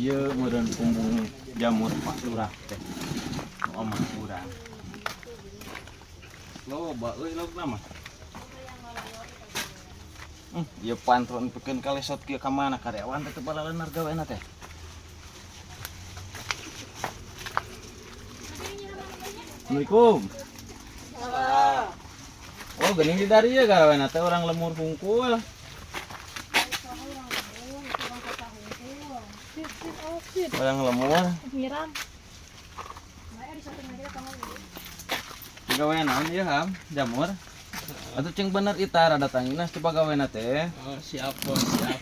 Ieu meureun kumbung jamur Pak Lurah teh. Nu omah urang. Loba euy laukna mah. Ieu pantron pikeun kalesot kieu ka mana karyawan teh teu balalenar gawena teh. Assalamualaikum. Oh, geuning di dari ya gawena teh urang lemur hungkul. Orang lemur. Nyiram. Gawe naon ieu ham? Jamur. Atuh cing bener ita rada tangina coba gawena teh. Oh, siap bos, siap.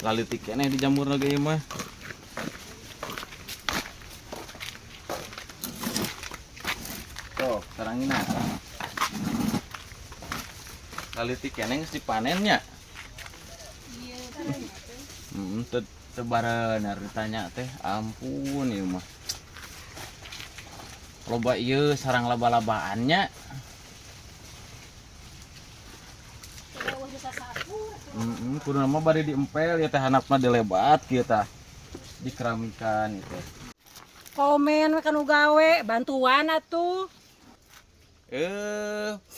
Lalitik keneh di jamur ge ieu mah. Tuh, terangina. Lalitik keneh geus dipanen nya. Iya, Heeh, teu teu barenar ditanya teh, ampun ieu mah. Loba ieu sarang laba-labaan nya. Heeh, kudu mah bade diempel ya teh handapna dilebat kieu tah. Dikeramikan ieu teh. Komen we kanu gawe, bantuan atuh.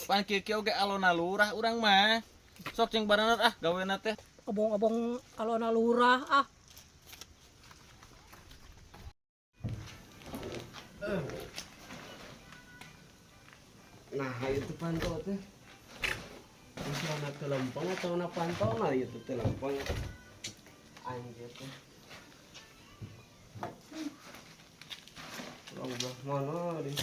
Pan kieu-kieu oge alona lurah urang mah. Sok cing barenar ah gawena teh. Obong-obong alona lurah ah. Nah, itu pantau teh. Misalnya teu lempeng atau na pantau nah itu teu lempeng. Anjir teh. Urang belah mana deh?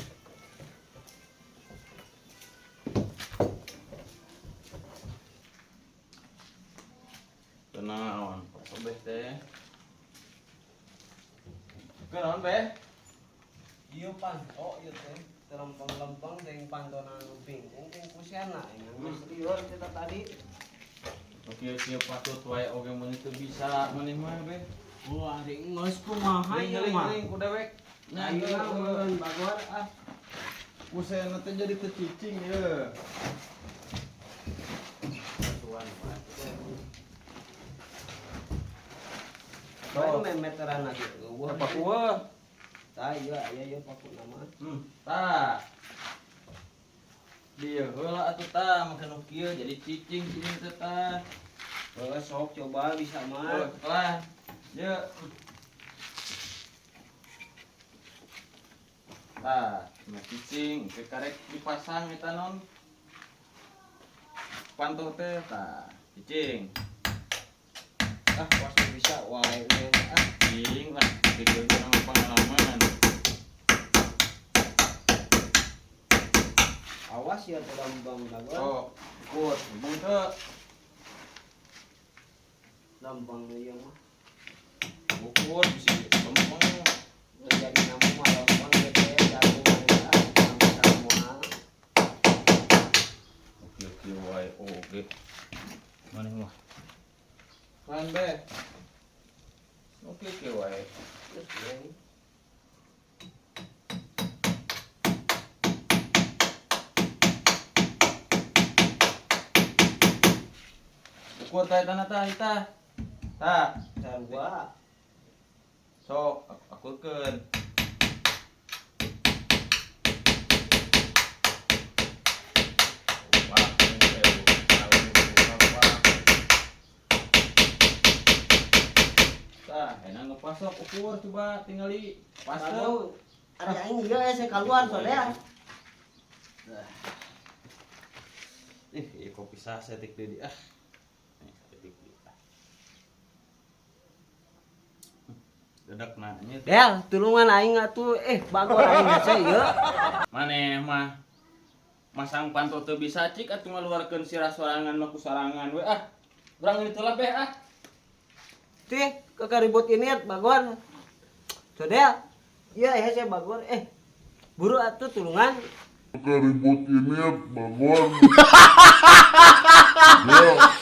Kenaon Pak Sobeh teh. Kenaon beh? Ieu pantau ieu teh. Teu lempeng-lempeng teh pantona nu bingkung teh kusena geus lieur kita tadi. Oke, kieu patut wae oge mun teu bisa maneh mah beh. Wah, ari geus kumaha ieu mah. Ling ku dewek. Nah, ieu mah meureun bagor ah. Kusena teh jadi teu cicing ye. Bantuan wae. Baru memeteran lagi. Eueuh Paku weh. Tah ieu aya ieu paku nama. Tah. Dieu heula atuh tah make nu kieu jadi cicing sini teh tah. Heeh, sok coba bisa mah. Lah. Ye. Tah, mah cicing ke karek dipasang eta non. Pantuh teh tah, cicing. Ah, pasti bisa wae we. Ah, Cicing lah, tiga urang pengalaman. awas ya teu lempeng bagor. Sok, ikut, lempeng teu. Lempeng ieu mah. Ukur bisi lempeng. Terjadi namu mah lempeng ge teh jago ah, sama. Oke oke wae oke. Maneh mah. Lan be. Oke oke wae. Terus we. Ukur tah eta tah eta. Tah, Sarua. sok akurkeun. Wah, tah, enak ngepasok ukur coba tingali. Pas teu. Ada aing ieu saya keluar soalnya. Ih, ieu kopi sasetik deui ah. Nih, saeutik deui ah. Dedak nanya. Del, tulungan aing atuh bagor aing hese ieu. Maneh mah masang panto teu bisa cik atuh ngaluarkeun sirah sorangan mah ku sorangan we ah. Urang ini teu beh ah. Tih, kekaribut ini bagor. Sodel. Iya hese bagor buru atuh tulungan. Keribut ini bagor. Ya.